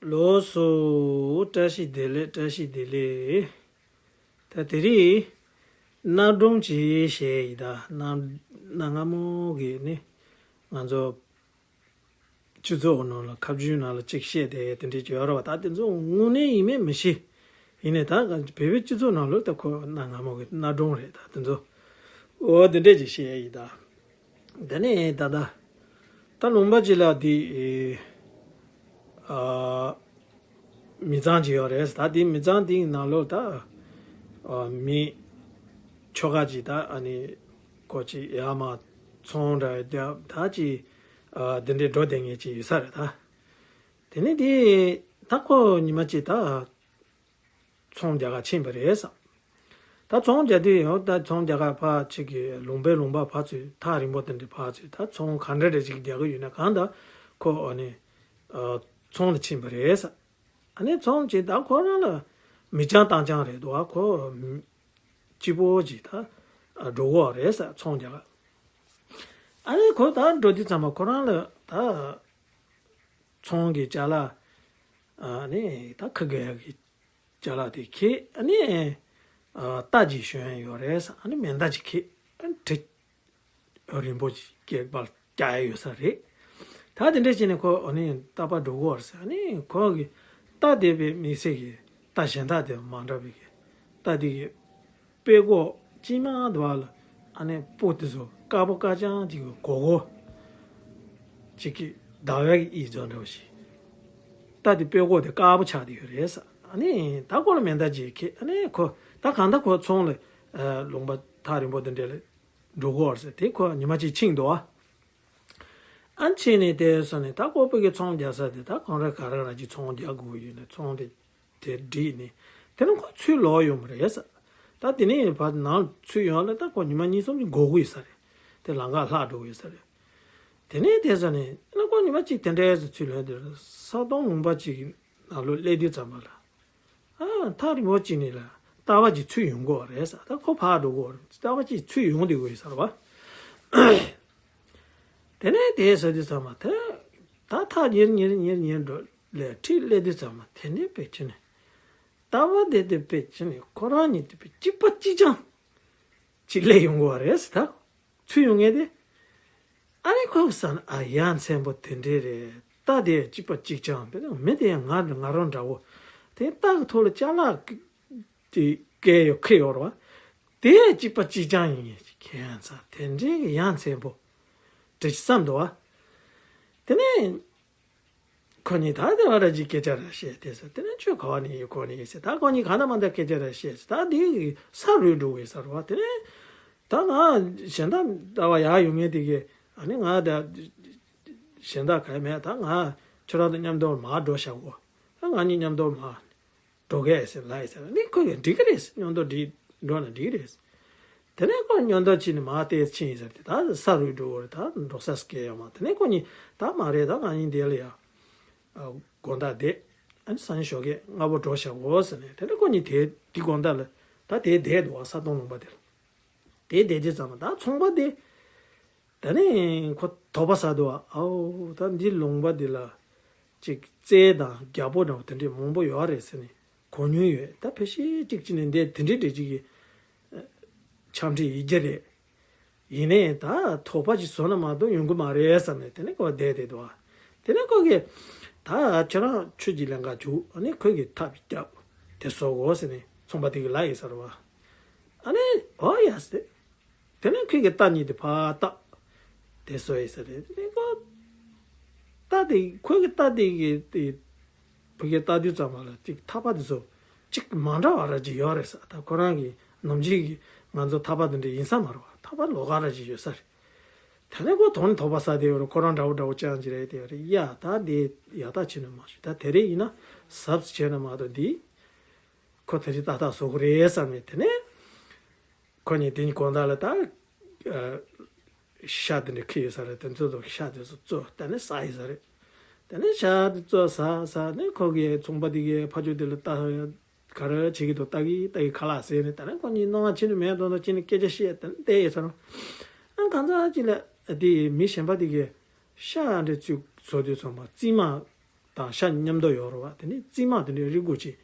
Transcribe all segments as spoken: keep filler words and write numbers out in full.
ལགས་སོ། བཀྲ་ཤིས་བདེ་ལེགས། བཀྲ་ཤིས་བདེ་ལེགས། ད་དེ་རིང་གནའ་སྒྲུང་ཅིག་བཤད་ཡིན་ད། གནའ་གནའ་སྔ་མོ་གི་ནི་ང་ཚོ་སྤྱི་ཚོགས་ནང་ལ་ཁ་བརྗོད་ནང་ལ་ཅིག་བཤད་དེ་དེ་འདྲས་ཅིག་ཡོད་རེད་བ། ད་དེ་ཚོ་དངོས་གནས་ཡིན་མིན་མི་ཤེས། ཡིན་ནའི་ད་བོད་པའི་སྤྱི་ཚོགས་ནང་ལ་ད་ཁོ་གནའ་སྔ་མོ་གི་གནའ་སྒྲུང་རེད། ད་དེ་ཚོ་འོ་དེ་འདྲས་ཅིག་བཤད་ཡིན་ད། དེ་ནས་ད་ལྟ་ད་ལུང་པ་ཅིག་ལ་དེ་ཨ་མི་ཚང་ཅིག་ཡོད་རེད། ད་དེ་མི་ཚང་དེའི་ནང་ལོགས་ད་ཨ་མི་ཁྱོ་ག་ཅིག་ད་ཨ་ནི་ཁོ་ཅིག་ཡར་མར་ཚོང་འདྲ་རྒྱབ་ད་ཅིག་ཨ་དེ་འདྲས་འགྲོ་བསྡད་མཁན་ཅིག་ཡོད་ས་རེད་ད། དེ་ནས་དེ་ད་ཁོ་ཉི་མ་ཅིག་ད་ཚོང་རྒྱག་ག་ཕྱིན་པ་རེད་ཟེར། ད་ཚོང་རྒྱག་དུས་ཡང་ད་ཚོང་རྒྱག་ག་ཕར་ཅིག་གི་ལུང་པའི་ལུང་པ་ཕར་ཚུར་ཐག་རིང་པོ་དེ་འདྲ་ཕར་ཚུར་ད་ཚོང་ག་འདྲ་འདྲ་ཅིག་རྒྱག་གི་ཡོད་ན་གང་ད་ཁོ་ཨ་ནི་ཨ་ཚོང་ལ་ཕྱིན་པ་རེད་ཟེར། ཨ་ནི་ཚོང་ཅིག་ད་ཁོ་རང་ལ་མི་རྐྱང་སྟག་རྐྱང་རེད་འདུག་ཨ་ཁོ་སྐྱིད་པོ་ཅིག་ད་འགྲོ་གི་ཡོད་རེད་ཟེར། ཚོང་རྒྱག་ག་ཨ་ནི་ཁོ་ད་འགྲོ་དུས་ཙམ་པ་ཁོ་རང་ལ་ད་ཚོང་གི་ཅ་ལག་ཨ་ནི་ད་ཁ་ག་ཡ་གི་ཅ་ལག་དེ་ཁྱེར་ཨ་ནི་ཨ་རྟ་ཅིག་ཞོན་ཡོད་རེད་ཟེར། ཨ་ནི་མེ་མདའ་ཅིག་ཁྱེར་ཨ་ནི་གྲི་རིང་པོ་ཅིག་སྐེད་པར་བཀྱག་ཡ་ཡོད་ས་རེད། ད་དེ་འདྲ་བྱས་ནས་ཁོ་ཨ་ནི་རྟ་པ་འགྲོ་གི་ཡོད་རེད་ཟེར། ཨ་ནི་ཁོ་གི་རྟ་དེ་བས་དམིགས་བསལ་གྱི་རྟ་གཞན་དག་དེ་མ་འདྲ་བའི་གི་རྟ་དེ་གི་དཔྲལ་ཀོག་གཅིག་མ་དེ་བ་ལ་ཨ་ནི་སྤུ་དེ་ཚོ་དཀར་པོ་དཀར་རྐྱང་ཅིག་གི་གོ་གོ་ཅིག་གི་ཟླ་བའི་གི་ཨི་ཚོ་འདྲ་བ་ཞིག་རྟ་དེ་དཔྲལ་ཀོག་དེ་དཀར་པོ་ཆགས་དེ་ཡོད་རེད་ཟེར། ཨ་ནི་ད་ཁོ་ལ་མེ་མདའ་ཅིག་ཁྱེར། ཨ་ནི་ཁོ་ད་གང་ལྟར་ཁོ་ཚོང་ལ་ཨ་ལུང་པ་ཐག་རིང་པོ་དེ་འདྲ་ལ་འགྲོ་གི་ཡོད་རེད་ཟེར། དེ་ཁོ་ཉི་མ་གཅིག་ཕྱིན་འདུག་ཨ། ཨ་ཕྱིན་ནས་དེ་སོང་ནས་ད་ཁོ་པོ་གི་ཚོང་རྒྱག་ས་དེ་ད་ཁོང་རང་ག་རེ་རང་གི་ཚོང་རྒྱག་དགོས་ཡོད་ནས་ཚོང་དེ་དེ་བསྒྲིགས་ནས་དེ་ནས་ཁོ་ཚུར་ལོག་ཡོང་བ་རེད་ཟེར། ད་དེ་ནས་ཕར་ནང་ཚུར་ཡོང་ལ་ད་ཁོ་ཉི་མ་གཉིས་གསུམ་ཅིག་འགོར་གི་ཡོད་ས་རེད། དེ་ལམ་ཁ་ལྷག་འགྲོ་གི་ཡོད་ས་རེད། དེ་ནས་དེ་ས་ནས་ཨ་ཁོ་ཉི་མ་གཅིག་དེ་འདྲའི་ཚུར་ལོན་དེ་ས་དོང་ལུང་པ་གཅིག་གི་ནང་ལོགས་སླེབས་དུས་ཙམ་པ་ལ་ཨ་ཐག་རིང་པོ་གཅིག་ནས་ལ་རྟ་པ་གཅིག་ཚུར་ཡོང་གི་ཡོད་རེད་ཟེར། ད་ཁོ་ཕར་འགྲོ་གི་ཡོད་རེད། རྟ་པ་གཅིག་ཚུར་ཡོང་བསྡད་ཀྱི་ཡོད་ས་རེད་བ། དེ་ནས་དེ་ས་དུས་ཙམ་པ་དེ་ད་ཐག་ཉེར་ཉེར་ཉེར་ཉེར་འགྲོ་ལས་འཁྲིས་སླེབས་དུས་ཙམ་པ་དེ་ནས་དཔེ་ཆ་ནས་རྟ་པ་དེ་དེ་དཔེ་ཆ་ནས་ཁོ་རང་ཉིད་དེ་དཔེ་གཅིག་པ་གཅིག་རྐྱང་ཅིག་སླེབས་ཡོང་གི་ཡོད་རེད་ཟེར། ད་ཚུར་ཡོང་མཁན་དེ། ཨ་ནི་ཁོ་བསམ་ཨ་ཡ་མཚན་པོ་དེ་འདྲས་རེད། རྟ་དེ་གཅིག་པ་གཅིག་རྐྱང་དཔེ་ན་མི་དེ་ཡང་ང་ང་རང་འདྲ་བོ། དེ་རྟ་གི་ཐོག་ལ་ཅ་ལག་དེ་བཀལ་ཡོད་ཁེ་ཡོད་རེད་བ། དེ་གཅིག་པ་གཅིག་རྐྱང་ཡིན་ངེས་ཁྱད་ཡང་ཚ་དེ་འདྲས་ཀྱི་ཡ་མཚན་པོ་འདྲ་ཞིག་བསམ་འདུག་བ། དེ་ནས་ཁོ་གཉིས་ད་དེ་བ་ར་ཅིག་སྐད་ཆ་ར་བཤད་དེ་ཟེར། དེ་ནས་ཁྱོད་ག་བ་ནས་ཡིན་ཁོ་ནས་ཡིན་ཟེར། ད་ཁོ་གཉིས་གང་ལྟར་མ་ལྟར་སྐད་ཆ་ར་བཤད་ཟེར། ད་དེ་ས་རུད་འགྲོ་བས་ཟེར་བ། དེ་ནས་ད་ང་གཞན་དག་ལྟ་བ་ཡག་ཡོང་ངེས་དེ་གི་ཨ་ནི་ང་ད་གཞན་དག་ག་མེད། ད་ང་ཁྱོད་རང་དང་མཉམ་དུ་མར་འགྲོ་བཞག་གོ། ད་ང་གཉིས་མཉམ་དུ་མར་འགྲོ་གས་ཟེར་ལབ་ཡིན་ཟེར། ནི་ཁོ་གིས་འགྲིག་གི་རེད་ཟེར། མཉམ་དུ་འགྲིག་འགྲོ་ན་འགྲིག་གི་རེད་ཟེར། དེ་ནས་ཁོ་མཉམ་དུ་ཕྱིན་ནས་མར་ཏོག་ཙམ་ཕྱིན་ཡིན་ཟེར་ཏེ་ད་ས་རུད་འགྲོ་བར་ད་འགྲོ་ས་སྐད་ཡོད་མ། དེ་ནས་ཁོ་གཉིས་ད་མ་རེད། ད་ང་གཉིས་འདི་ལ་ཡ་ཨ་དགོང་དག་བསྡད། ཨ་ནི་སང་ཉིན་ཞོགས་ཀས་སྔ་པོ་འགྲོ་བཞག་གོ་ཟེར་ནས་དེ་ནས་ཁོ་གཉིས་དེ་དེ་དགོང་དག་ལ་ད་དེ་བསྡད་འདུག་བ། ས་དོང་ལུང་པ་དེ་ལ་དེ་བསྡད་དུས་ཙམ་པ་ད་ཚོང་པ་དེ། ད་ནི་ཁོ་དོགས་པ་ཟ་འདུག་བ། ཨའོ་ད་འདི་ལུང་པ་འདི་ལ་ཅིག་རྩལ་དང་རྒྱལ་པོ་འདྲ་བོ་དེ་འདྲས་མང་པོ་ཡོད་རེད་ཟེར་ནས་གོ་མྱོང་ཡོད། ད་ཕལ་ཆེར་ཅིག་ཅིག་ནས་འདི་དེ་འདྲས་འདྲས་ཅིག་གི་འཆམ་འདྲི་ཡི་རྒྱུ་རེད། ཡིན་ནའི་ད་དོགས་པ་ཅིག་བཟོ་ན་མ་གཏོགས་ཡོང་གི་མ་རེད་བསམ་ནས་དེ་ནས་ཁོ་བསྡད་བསྡད་འདུག་བ། དེ་ནས་ཁོ་གིས་ད་ཁྱེད་རང་ཁྱོད་ཀྱི་ལས་ཀ་རྒྱུགས། ཨ་ནི་ཁོས་གི་ཐབ་རྒྱབ་དེ་བཟོ་དགོས་ཟེར་ནས་ཚོང་པ་དེ་གིས་ལབ་ཡིན་ས་རེད་བ། ཨ་ནི་ཨོ་ཡ་ཟེར། དེ་ནས་ཁོས་གི་རྟ་གཉིས་དེ་ཕར་བཏགས། དེ་བཟོ་ཡི་ས་རེད། དེ་ནས་ཁོ་རྟ་དེ་ཁོས་གི་རྟ་དེ་གི་དེ་ཕ་གི་རྟ་དུས་ཙམ་པ་ལ་ཅིག་ཐག་པ་དེ་ཚོ་ཅིག་མ་འདྲ་བ་ར་ཅིག་ཡོད་རེད་ས། ད་ཁོ་རང་གི་ནམ་རྒྱུན་གི་ང་ཚོ་ཐག་པ་དེ་འདྲ་ཡིན་ས་མ་རེད་བ། ཐག་པ་ལོགས་ཀ་ར་ཅིག་ཡོད་ས་རེད། དེ་ནས་ཁོ་དོན་དོགས་པ་ཟ་དེ་ཡོད་རེད། ཁོ་རང་འདྲ་བོ་འདྲ་བོ་ཅང་ཅིག་རེད་དེ་ཡོད་རེད། ཡ་ད་དེ་ཡག་ཐག་ཆོད་ནས་མ་ཞུ། ད་དེ་རེ་ཡིན་ན་གཟབ་བྱས་ན་མ་གཏོགས་འདི་ཁོ་དེ་རིང་ཏག་ཏག་བཟོ་གི་རེད་བསམ་ནས། དེ་ནས་ཁོ་གཉིས་དེ་གཉིས་དགོང་དག་ལ་ད་ཨ་ཤ་དེ་འདྲ་ཁྱེར་ཡོད་ས་རེད། དེ་ཚོ་དང་ཤ་དེ་ཚོ་བཙོས་དེ་ནས་ཟ་ཡི་ས་རེད། དེ་ནས་ཤ་དེ་བཙོས་ཟ་ཟ་ནས་ཁོ་གིས་ཚོང་པ་དེ་གིས་ཕ་ཇོ་དེ་ལ་ལྟ་ག་རེ་བྱེད་ཀྱི་འདུག་ལྟ་གི་ལྟ་གི་ཁ་ལག་ཟས་ནས། དེ་ནས་ཁོ་གཉིས་སྣང་བ་ཕྱིན་ནས་མེད་མདོག་མདོག་བྱས་ནས་སྐད་ཆ་བཤད་དེ་ནས་བསྡད་ཡོད་ས་རེད། ཨ་གང་ཟག་ཅིག་ལ་དེ་མི་གཞན་པ་དེ་གིས་ཤ་འདྲ་བཙོས་བཟོ་དུས་ཚོང་པ་རྩིས་མ། དང་ཤ་མཉམ་དུ་ཡོད་རེད་བ། དེ་ནས་རྩིབ་མ་དེ་འདྲའི་རིལ་བུ་ཅིག་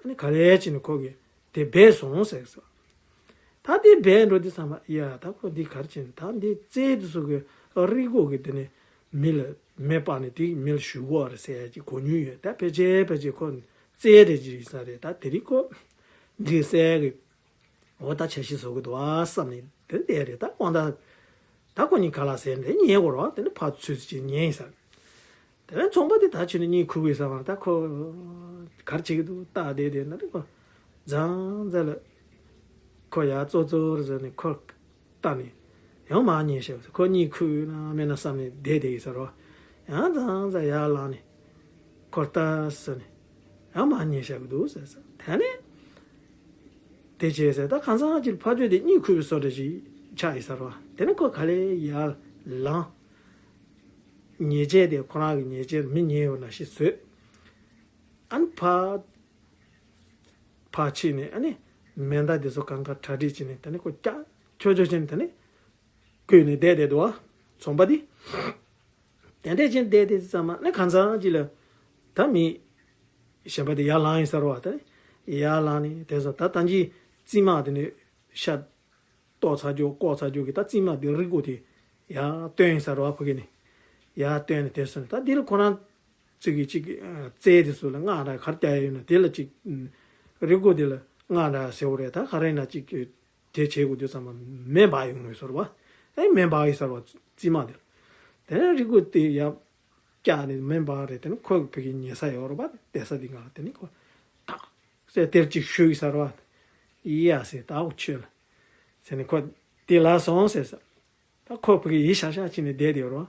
ཨ་ནི་ག་ལེ་བྱས་ནས་ཁོ་གིས་དེ་སྦས་སོང་ཟེར་སོང་། ད་དེ་སྦས་འགྲོ་དུས་ཙམ་པ་ཡ་ད་ཁོ་འདི་ག་རེ་བྱས་ནས་ད་འདི་རྩྭ་དེ་ཚོ་གི་རིལ་བུ་གིས་དེ་ནས་མི་ལ་མེ་སྤར་ནས་དེ་མི་ལ་གཞུ་གི་ཡོད་རེད་ཟེར་ཡ་ཅིག་གོ་མྱོང་ཡོད། ད་ཕལ་ཆེར་ཕལ་ཆེར་ཁོ་རྩྭ་རེད་ཅིག་ཡིན་ས་རེད། ད་དེ་རིང་ཁོ་འདི་ཟེར་གི་འོ་ད་འཆར་གཞི་བཟོ་གི་འདུག་ཨ་བསམ་ནས་དེ་བསྡད་རེད། ད་དབང་ད་ད་ཁོ་གཉིས་ག་ལ་ཟེར་ནས་ཉལ་དགོས་རེད་བ། དེ་ནས་ཕར་ཚུར་ཅིག་ཉལ་ཡིན་ས་རེད། དེ་ནས་ཚོང་པ་དེ་ད་ཁྱོད་ནས་གཉིད་ཁུག་གི་ས་མ་ད་ཁོ་ག་རེ་བྱེད་ཀྱི་འདུག་ལྟ་བསྡད་བསྡད་ན་རེད། ཁོ་འཛང་འཛང་ལ་ཁོ་ཡར་ཙོག་ཙོག་རེ་ཟེར་ནས་ཁོ་ལྟ་ནས་ཡང་མར་ཉལ་བཞག་ཁོ་གཉིད་ཁུག་ན་མེད་ན་བསམ་ནས་བསྡད་བསྡད་ཡིན་ས་རེད་བ། ཡང་འཛང་འཛང་ཡར་ལངས་ནས་ཁོ་ལྟ་ཟེར་ནས་ཡང་མར་ཉལ་བཞག་གི་འདུག་ཟེར་ཟེར། དེ་ནས་དེ་བྱས་ཟེར། ད་གང་ཟག་ཅིག་ཕར་ཕྱོགས་དེ་གཉིད་ཁུག་པའི་བཟོ་འདྲ་ཞིག་ཆགས་ཡིན་ས་རེད་བ། དེ་ནས་ཁོ་ག་ལེ་ཡར་ལངས། ཉལ་ཆས་དེ་ཁོ་རང་གི་ཉལ་ཆས་མི་ཉལ་ཡོད་ན་ཞིག་བཟོས། ཨ་ནི་ཕར་ཕར་ཕྱིན་ནས་ཨ་ནི་མེ་མདའ་དེ་ཚོ་གང་ག་གྲ་སྒྲིག་བྱས་ནས་དེ་ནས་ཁོ་ཀྱག་ཁྱོག་ཁྱོག་བྱས་ནས་དེ་ནས་བསྐོལ་ནས་བསྡད་བསྡད་འདུག་བ། ཚོང་པ་དེ་དེ་འདྲས་བྱས་བསྡད་དེ་ཙམ་མ་ནི་གང་ཟག་ཅིག་ལ་ད་མི་གཞན་པ་དེ་ཡར་ལངས་ཡིན་ས་རེད་བ། དེ་ནས་ཡར་ལངས་ནས་དེ་ཚོ་ད་ད་གིན་རྩིབ་མ་དེ་ནས་ཤ་གཏོར་ཚར་རྒྱུ་བཀོག་ཚར་རྒྱུ་གི་ད་རྩིབ་མ་དེ་རིལ་བུ་དེ་ཡར་བཏོན་ཡིན་ས་རེད་བ། ཕ་གི་ནས་ཡར་བཏོན་ནས་དེ་སོང་ནས་ད་འདི་ལ་ཁོ་རང་ཚིག་གི་གཅིག་གི་རྩྭ་དེ་ཚོ་ལ་སྔགས་འདྲ་ག་རེ་རྒྱག་ཡ་ཡོད་ན་དེ་ལ་གཅིག་རིལ་བུ་དེ་ལ་སྔགས་འདྲ་ཟེར་བ་རེད། ད་ག་རེ་ཡིན་ན་གཅིག་གི་དེ་བྱེད་དགོས་དུས་ཙམ་པ་མེ་འབར་ཡོང་ངེས་ཟེར་བ། ཨེ་མེ་འབར་ཡོད་ཟེར་བ་རྩིབ་མ་དེ་ལ། དེ་ནས་རིལ་བུ་དེ་ཡར་བཀྱགས་ནས་མེ་འབར་རེད། དེ་ནས་ཁོ་གི་ཕ་གི་ཉལ་ས་ཡོད་རེད་པ། བསྡད་ས་དེ་སྒང་ལ་དེ་ནས་ཁོ་ཐག་ཟེར་དེར་གཅིག་གཞུས་ཡོད་ཟེར་བ། ཡི་ཡ་ཟེར་ད་འོ་ཁྱོད་ལ་ཟེར་ནས་ཁོ་དེ་ལ་སོང་ཟེར་ས། ད་ཁོ་ཕ་གི་ཡི་ཤག་ཤག་བྱས་ནས་བསྡད་དེ་ཡོད་རེད་བ།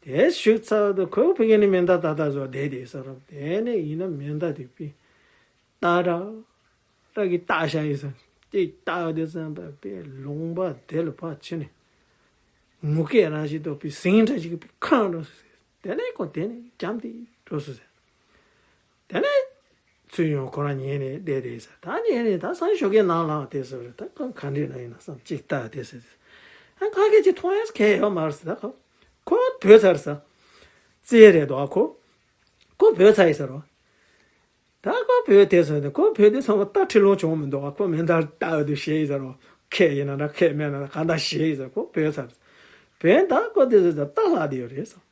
དེ་གཞུས་ཚར་དུས་ཁོ་ཕ་གི་ནི་མེ་མདའ་ཏག་ཏག་བཟོས་བསྡད་དེ་ཡོད་ས་རེད། དེ་ནས་ཡིན་ན་མེ་མདའ་དེ་པི་ཏག་ཏག་ར་གི་ཏག་ཤག་ཡིན་ས། དེ་ཏག་དེ་ཙམ་པ་པའི་ལུང་པ་དེ་ལ་ཕར་ཕྱིན་ནས་ངུ་སྐད་རང་བཞིན་དུ་པའི་ཟིང་འདྲ་ཞིག་པའི་ཁང་འགྲོ་སོང་ཟེར། དེ་ནས་ཁོ་དེ་ནས་འཇམ་དེ་འགྲོ་སོང་ཟེར། དེ་ནས་ཚུར་ཡོང་ཁོ་རང་ཉལ་ནས་བསྡད་དེ་ཟེར། ད་ཉལ་ནས་ད་སང་ཞོགས་ཀའི་ནང་ལངས་དེ་ཟེར། ད་ཁོ་ག་འདྲས་ན་ཡིན་ན་བསམ་གཅིག་ལྟ་དེ་ཟེར། ཨ་ཁ་སྐད་ཅིག་མཐོང་ཡས་གང་ཡོད་མ་རེད་ཟེར། ད་ཁོ་ཁོ་བུད་ཚར་ཟེར། རྩྭ་རེད་དོ་ཨ་ཁོ། ཁོ་བུད་ཚར་ཡིན་ཟེར་རོ། ད་ཁོ་བུད་དེ་ཟེར་ནས་ཁོ་བུད་དེ་ཚང་མ་ལྟ་ཁྲི་ལོང་བྱུང་མི་འདུག་ཨ། ཁོ་མེ་མདའ་ལྟ་འོས་དུ་ཞེད་ཡིན་ཟེར་རོ། ཁད་ཡིན་ན་འདྲ་ཁད་མེད་ན་འདྲ་གང་ལྟར་ཞེད་ཡིན་ཟེར། ཁོ་བུད་ཚར། བུད་ད་ཁོ་དེ་ཟེར་ད་ལྟ་ལྷག་དེ་ཡོད་རེད་ཟེར།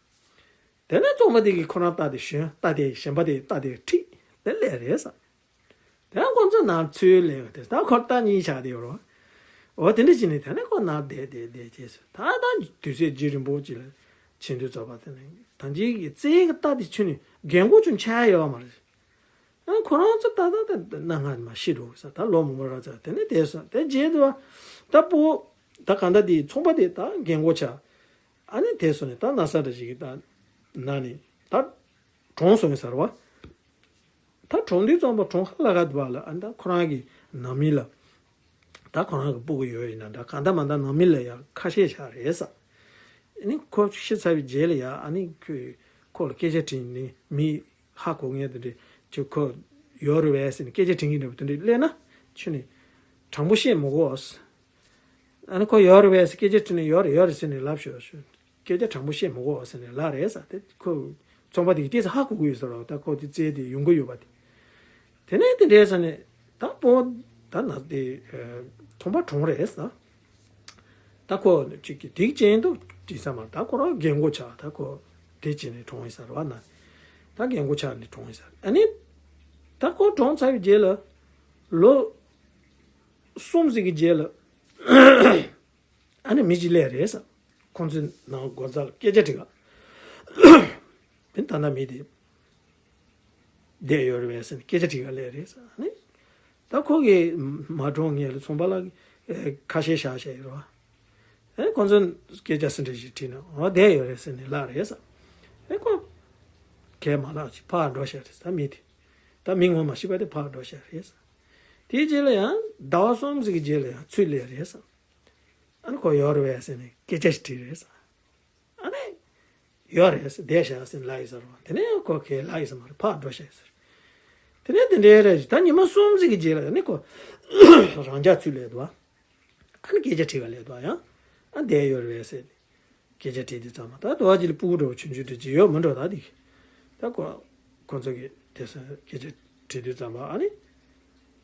དེ་ནས་ཚོང་པ་དེ་གིས་ཁོ་རང་ལྟ་དེ་ཞོན་ལྟ་དེ་གཞན་པ་དེ་ལྟ་དེ་ཁྲིད་དེ་སླེབས་རེད་ཟེར། དེ་ཁོ་ཚོ་ནང་ཚུར་སླེབས་དེ་ད་ཁོ་ལྟ་གཉིས་ཆགས་དེ་ཡོད་རོ། འོ་དེ་འདྲ་བྱས་ནས་དེ་ནས་ཁོ་ནང་བསྡད་བསྡད་བསྡད་བྱས་སོང་། ད་ད་དུས་ཚོད་རྗེས་རིང་པོ་ཅིག་ལ་ཕྱིན་དུས་ཚོགས་པ་དེ་ནས་ད་ཅིག་གི་རྩེ་གི་ལྟ་དེ་ཁྱོན་ནས་རྒན་གོག་ཅུང་ཆགས་ཡོད་མ་རེད། ཨ་ཁོ་རང་ཚོ་ད་ད་ད་ད་གནའ་སྔ་མ་ཤི་འགྲོ་ས་ད་ལོ་མང་པོ་རག་ཚར། དེ་ནས་བསྡད་སོང་། དེ་རྗེས་དུ་ད་སྤོ་ད་གང་ལྟར་དེ་ཚོང་པ་དེ་ད་རྒན་གོག་ཆགས། ཨ་ནི་དེ་སོང་ནས་ད་ན་ས་འདྲ་ཞིག་གི་ད་ན་ནས་ད་གྲོངས་སོང་ཡིན་ས་རེད་བ། ད་གྲོངས་དུས་ཙམ་པ་གྲོངས་ཧ་ལ་ག་འདུག་བ་ལ། ཨ་ནི་ད་ཁོ་རང་གི་ནང་མི་ལ་ད་ཁོ་རང་གི་སྤུ་གུ་ཡོད་ཡིན་ན་འདྲ་གང་ལྟར་མ་ལྟར་ནང་མི་ལ་ཡང་ཁ་ཤས་བཞག་རེད་ས། ཨ་ནི་ཁོ་ཤི་ཚར་བའི་རྗེས་ལ་ཡང་ཨ་ནི་ཁོས་ཁོ་ལ་སྐད་ཆ་དྲིས་ནས་མི་ཧ་གོ་མཁན་དེ་འདྲས་ཁྱོད་ཁོ་ཡོད་རེད་བས་ཟེར་ནས་སྐད་ཆ་དྲི་མཁན་འདྲ་པོ་དེ་འདྲས་སླེབས་ན་ཁྱོད་ནས་དྲང་པོ་བཤད་མི་དགོས། ཨ་ནི་ཁོ་ཡོད་རེད་བས་ཟེར་སྐད་ཆ་དྲིས་ནས་ཡོད་རེད་ཡོད་རེད་ཟེར་ནས་ལབ་ཤོག་ཤོག་སྐད་ཆ་དྲང་པོ་བཤད་མི་དགོས་ཟེར་ནས་ལབ་རེད་ས། དེ་ཁོ་ཚོང་པ་དེ་གིས་ཏོག་ཙམ་ཧ་གོ་གི་ཡོད་ས་རེད། ད་ཁོ་དེ་རྩལ་དེ་ཡོང་གི་ཡོད་པ་དེ། དེ་ནས་དེ་འདྲས་ས་ནས་ད་སྤོ་ད་ན་དེ་ཚོང་པ་གྲོངས་རེད་ས། ད་ཁོ་ཅིག་གི་སྡིག་ཅན་དུ་དྲིས་ས་མ་ད་ཁོ་རང་རྒན་གོག་ཆགས། ད་ཁོ་དེ་བྱས་ནས་གྲོངས་ཡིན་ས་རེད་བ་ན། ད་རྒན་གོག་ཆགས་ནས་གྲོངས་ཡིན་ས། ཨ་ནི་ད་ཁོ་གྲོངས་ཚར་བའི་རྗེས་ལ་ལོ་གསུམ་ཟིག་གི་རྗེས་ལ་ཨ་ནི་མི་གཅིག་སླེབས་རེད་ས། ཁོང་ཚོའི་ནང་སྒོ་རྩ་ལ་སྐད་ཆ་དྲི་ག་བྱས། ད་ལྟ་མི་དེ་བསྡད་ཡོད་རེད་པས་ཟེར་ནས་སྐད་ཆ་དྲི་ག་སླེབས་རེད་ས། ཨ་ནི་ད་ཁོ་གིས་མ་གྲོངས་སྔོན་ལ་ཚོང་པ་ལགས་ཀྱིས་ཁ་ཤས་བཞག་བཞག་ཡོད་རེད་བ། ཨེ་ཁོང་ཚོ་སྐད་ཆ་སུ་འདྲ་ཞིག་དྲིས་ན་འོ་བསྡད་ཡོད་རེད་ཟེར་ནས་ལབ་རེད་ས། ཨེ་ཁོ་གས་མ་ལབ་ཅིག་ཕར་འགྲོ་བཞག་རེད་ས། མི་དེ་ད་མི་ངོ་མ་ཤེས་པ་དེ་ཕར་འགྲོ་བཞག་རེད་ས། དེའི་རྗེས་ལ་ཡང་ཟླ་བ་གསུམ་ཙམ་གྱི་རྗེས་ལ་ཡང་ཚུར་སླེབས་རེད་ས། ཨ་ནི་ཁོ་ཡོད་རེད་པས་ཟེར་ནས་སྐད་ཆ་ཞིག་དྲིས་རེད་ཟེར། ཨ་ནི་ཡོད་རེད་ཟེར། བསྡད་བཞག་ཟེར་ལབ་ཡིན་ཟེར་བ། དེ་ནས་ཁོ་གས་ལབ་ཡིན་ཟེར་མ་རེད། ཕར་འགྲོ་བཞག་ཟེར། དེ་ནས་དེ་འདྲའི་རེད། ད་ཉི་མ་གསུམ་ཙམ་གྱི་རྗེས་ལ་ཨ་ནི་ཁོ་རང་འཇགས་ཚུར་སླེབས་འདུག་བ། ཨ་ནི་སྐད་ཆ་དྲིས་ག་སླེབས་འདུག་བ། ཡང་ཨ་བསྡད་ཡོད་རེད་པས་ཟེར་ནས་སྐད་ཆ་དྲིས་དུས་ཙམ་པ་ད་དོ་བ་ཅིག་ལ་སྤུ་གུ་འདྲ་བོ་ཆུང་ཆུང་འདྲ་ཅིག་ཡོད་མི་འགྲོ་ད་དེ། ད་ཁོ་ཁོ་ཚོ་གིས་དེ་སོང་སྐད་ཆ་དྲིས་དུས་ཙམ་པ་ཨ་ནི་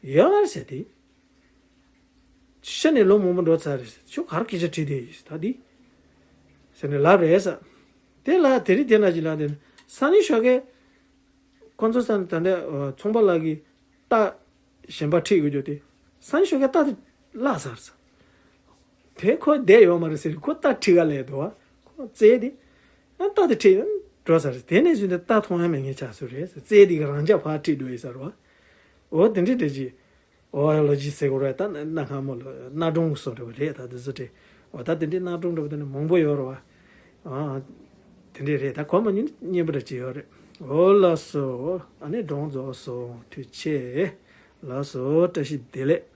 ཡོད་མ་རེད་ཟེར་དེ། ཤི་ནས་ལོ་མང་པོ་འགྲོ་ཚར་རེད་ཟེར། ཁྱོད་ག་རེ་སྐད་ཆ་དྲིས་དེ་ད་འདི་ཟེར་ནས་ལབ་རེད་ཟེར། དེ་ལ་དེ་རིང་དེ་ན་ཅིག་ལ་དེ་ནས་སང་ཉིན་ཞོགས་ཀས་ཁོ་ཚོ་ས་ནས་ད་ལྟ་ཚོང་པ་ལགས་ཀྱིས་རྟ་གཞན་པ་ཁྲིད་དགོས་རྒྱུ་དེ། སང་ཉིན་ཞོགས་ཀས་རྟ་དེ་བརླག་ཚར་ཟེར། དེ་ཁོ་བསྡད་ཡོད་མ་རེད་ཟེར། ཁོ་རྟ་ཁྲིད་ག་སླེབས་འདུག་བ། ཁོ་བཙལ་ཏེ་ཨ་རྟ་དེ་ཁྲིད་འགྲོ་ཚར་ཟེར། དེ་ནས་བཟུང་སྟེ་རྟ་མཐོང་ཡ་མེད་མཁན་ཆགས་སོང་རེད་ཟེར། བཙལ་ཏེ་གི་རང་འཇགས་ཕར་ཁྲིད་འགྲོ་ཡི་ཟེར་བ། འོ་དེ་འདྲའི་འདྲ་ཅིག་འོ་ལོ་རྒྱུས་ཟེར་དགོས་རེད། ད་གནའ་སྔ་མོ་ལོ་གནའ་སྒྲུང་བཟོ་འདྲ་བ་རེད། ད་དེ་ཚོ་དེ་འོ་ད་དེ་འདྲའི་གནའ་སྒྲུང་འདྲ་བ་དེ་ནི་མང་པོ་ཡོད་རེད་བ། ཨ་དེ་འདྲའི་རེད། ད་གོ་མ་མྱོང་སྙན་པོ་འདྲ་ཅིག་ཡོད་རེད། འོ་ལགས་སོ། ཨ་ནི་སྒྲུང་རྫོགས་སོང་། ཐུགས་རྗེ་ཆེ། ལགས་སོ། བཀྲ་ཤིས་བདེ་ལེགས།